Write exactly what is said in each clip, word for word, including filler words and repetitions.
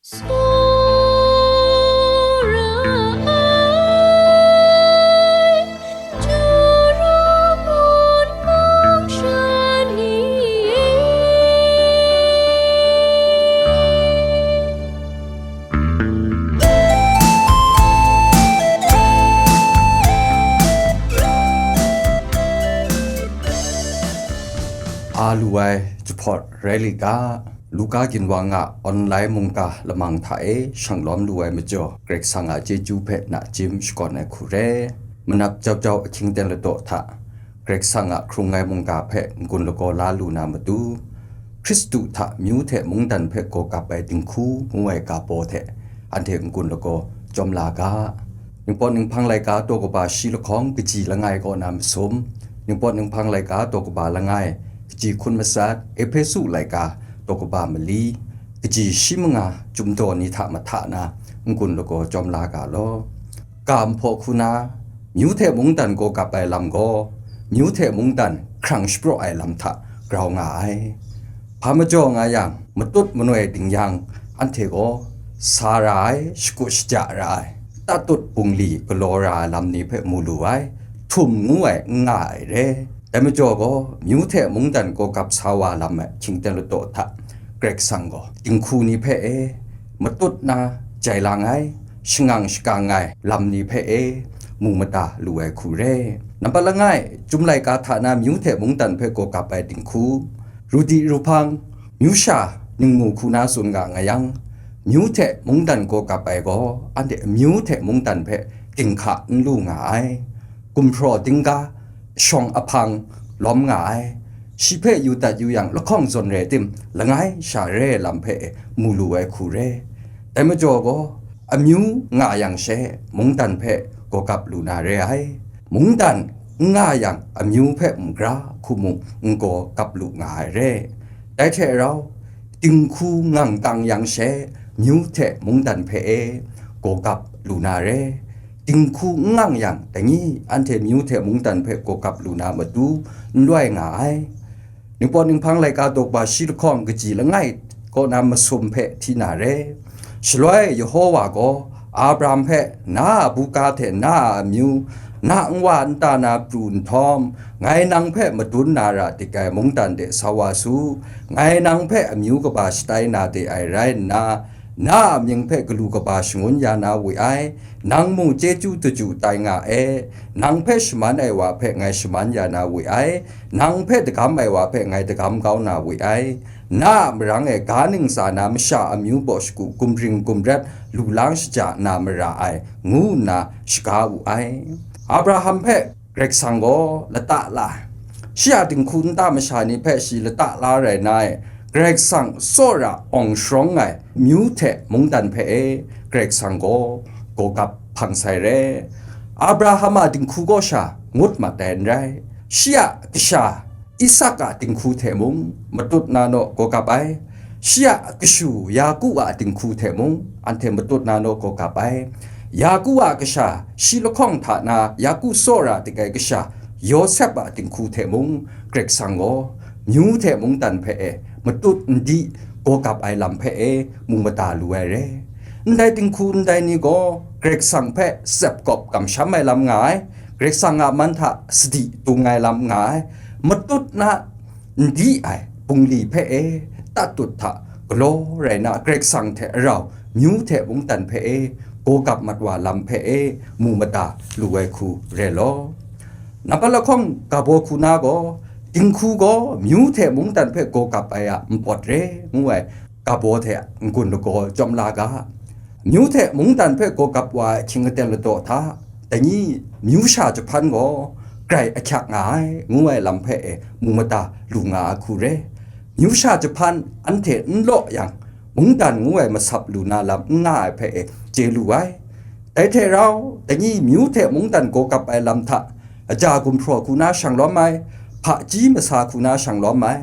Tsawra ai, Jura mun mung shan ni e. A lu ai jahpawt rai li ga, Luka ginwang a online mungga lamang hta e shanglawm lu ai majaw, Karai Kasang a chyeju hpe nachyim shakawn ai hku re. Manap jau jau ahkying ten ladaw hta, Karai Kasang a hkrung ai mungga hpe n-gun lagaw la lu na matu, Hkristu hta myu hte mungdan hpe gaw kap ai dinghku ngu ai ga baw hte anhte n-gun lagaw chyawm la ga. Ningpawt Ninghpang laika daw kaba shi lahkawng kaji langai kaw na masum, Ningpawt Ninghpang laika daw kaba langai kaji hkun matsat, Ehpesu laika daw kaba mali kaji shi manga chyum daw ni hta mahta na n-gun lagaw chyawm la ga law. Ga nhpaw hku na, myu hte mungdan gaw kap ai lam gaw, myu hte mungdan hkrang shapraw ai lam hta grau nga ai. Hpa majaw nga yang, matut manoi ding yang, anhte gaw sa ra ai, shakut shaja ra ai, tatut bungli galaw ra ai lam ni hpe mu lu ai, htum ngu ai n nga ai re. Dai majaw gaw, myu hte mungdan gaw kap sa wa lam ai hkying ten ladaw hta, Karai Kasang gaw dinghku ni hpe e, matut na jai lang ai, shangang shakang ai lam ni hpe e, mu mada lu ai hku re. Nampat langai, Chyum laika hta na myu hte mungdan hpe gaw kap ai dinghku, ru di ru hpang, myu sha ningmu hku na tsun nga nga yang, myu hte mungdan gaw kap ai gaw, anhte amyu hte mungdan hpe ginhka n lu nga ai. Gumhpraw dingga, shawng ahpang lawm nga ai. Shi hpe yu dat yu yang, lahkawng zawn re tim, langai sha re ai lam hpe mu lu ai hku re. Dai majaw gaw, amyu nga yang she, mungdan hpe gaw kap lu na re ai. Mungdan n nga yang, amyu hpe n gara hku mung n gaw kap lu nga ai re. Dai hte rau, dinghku ngang tang yang she, myu hte mungdan hpe e gaw kap lu na re. Dinghku n ngang yang, dai ni anhte myu hte mungdan hpe gaw kap lu na matu n loi nga ai. Ningpawt Ninghpang laika daw kaba shi lahkawng kaji langai kaw na masum hpe hti na re. Shaloi Yehowa gaw Abraham hpe, "Na a buga hte na a amyu, na nwa nta na pru nhtawm, ngai nang hpe madun na ra dik ai mungdan de sa wa su. Ngai nang hpe amyu kaba shatai na de ai rai nna, na a mying hpe galu kaba shangun ya na we ai, nang mung chyeju daju tai nga e, nang hpe shaman ai wa hpe ngai shaman ya na we ai, nang hpe dagam ai wa hpe ngai dagam kau na we ai, na a marang e ga ningsa na masha amyu baw shagu gumring gumrat lu lang shaja na mara ai," ngu nna shaga wu ai. Abraham hpe Karai Kasang gaw lata la ai. Shi a dinghku nta masha ni hpe shi lata la rai nna, Karai Kasang tsawra awng sharawng ai myu hte mungdan hpe e Karai Kasang gaw gaw kap hpang sai re. Abraham a dinghku gaw sha ngut mat ai n rai. Shi a kasha Isak a dinghku hte mung matut na naw gaw kap ai. Shi a kashu Yaku a dinghku hte mung anhte matut na naw gaw kap ai. Yaku a kasha, shi lahkawng hta na Yaku tsawra dik ai kasha Yawsep a dinghku hte mung, Karai Kasang gaw myu hte mungdan hpe e matut n di gaw kap ai lam hpe e mu mada lu ai re. Ndai dinghku ndai ni gaw Karai Kasang hpe tsep kawp kamsham ai lam nga ai, Karai Kasang a man hta sadi tung ai lam nga ai, matut na n di ai bungli hpe e tatut hta galaw rai na, Karai Kasang hte rau myu hte mungdan hpe e gaw kap mat wa lam hpe e mu mada lu ai hku re law. Nampat lahkawng ga baw hku na gaw, dinghku gaw myu hte mungdan hpe gaw kap ai a npawt re ngu ai ga baw hte n-gun lagaw chyawm la ga. Myu hte mungdan hpe gaw kap wa ai ahkying aten ladaw hta, dai ni myu sha jahpan gaw grai ahkyak nga ai, ngu ai lam hpe e mu mada lu nga ai hku re. Myu sha jahpan anhte n law yang, mungdan ngu ai masap lu na lam n nga ai hpe e chye lu ai. Dai hte rau, dai ni myu hte mungdan gaw kap ai lam hta, aja gumhpraw hku na shang lawm ai, hpaji masa hku na shang lawm ai,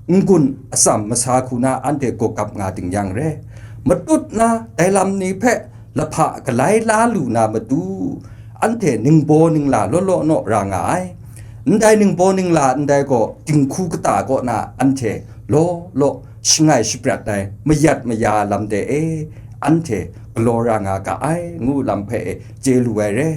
n-gun atsam masa hku na anhte gaw kap nga ding yang re. Matut na dai lam ni hpe lahpa galai la lu na matu, anhte ningbaw ningla law law naw ra nga ai. Ndai ningbaw ningla ndai gaw dinghku kata kaw na anhte law law shangai shaprat ai mayat maya lam de e, anhte galaw ra nga ga ai, ngu lam hpe e chye lu ai re.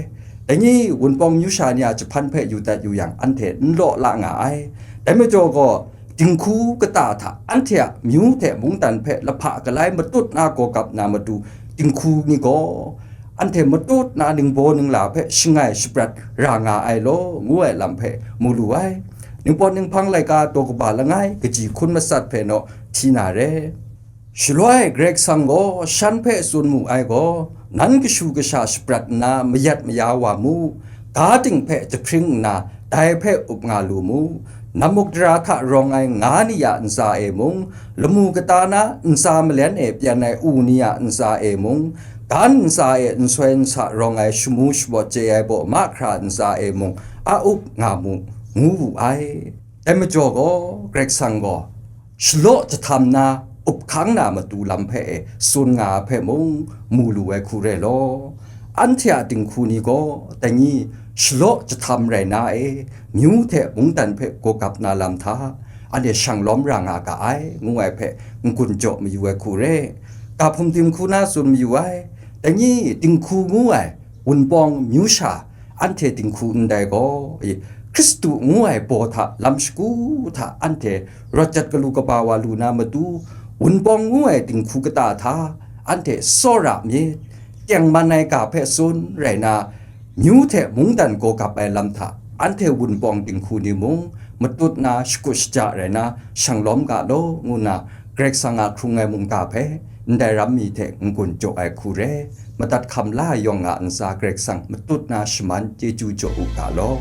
Dai ni Wunpawng amyu sha ni a jahpan hpe yu dat yu yang, anhte n law la nga ai. Dai majaw gaw, dinghku kata hta anhte a myu hte mungdan hpe lahpa galai matut na gaw gap na matu, dinghku ni gaw anhte matut na ningbaw ningla hpe shangai shabrat ra nga ai law, ngu ai lam hpe mu lu ai. Ningpawt ninghpang laika daw kaba langai kaji hkun matsat hpe naw hti na re. Shaloi Karai Kasang gaw shan hpe tsun mu ai gaw, nan kashu kasha shaprat nna mayat maya wa mu, ga ting hpe jahpring nna dai hpe up nga lu mu. Nammukdara hta rawng ai nga ni a ntsa e mung, lamu kata na ntsa malen e pyan ai u ni a ntsa e mung, gan ntsa e nsoi nsa rawng ai shamu shabawt chye ai baw mahkra ntsa e mung a up nga mu, ngu wu ai. Dai majaw gaw, Karai Kasang gaw shalaw jahtam na up hkang na matu lam hpe e tsun nga ai hpe mung mu lu ai hku re law, anhte a dinghku ni gaw dai ni shalaw jahtam rai na e, myu hte mungdan hpe gaw gap na lam hta, anhte shang lawm ra nga ga ai, ngu ai hpe n-gun jaw mayu ai hku re. Ga hpung dinghku na tsun mayu ai, dai ni dinghku ngu ai Wunpawng amyu sha, anhte dinghku ndai gaw, i, Hkristu ngu ai baw hta lam shagu hta anhte rawt jat galu kaba wa lu na matu, Wunpawng ngu ai dinghku kata hta anhte tsawra myit, tengman ai ga hpe tsun rai na, myu hte mungdan gaw gap ai lam hta anhte Wunpawng dinghku ni mung matut na shakut shaja rai na shang lawm ga law, ngu nna Karai Kasang a hkrung ai mungga hpe ndai ram mi hte n-gun jaw ai hku re. Madat hkam la ai yawng a ntsa Karai Kasang matut na shaman chyeju jaw u ga law.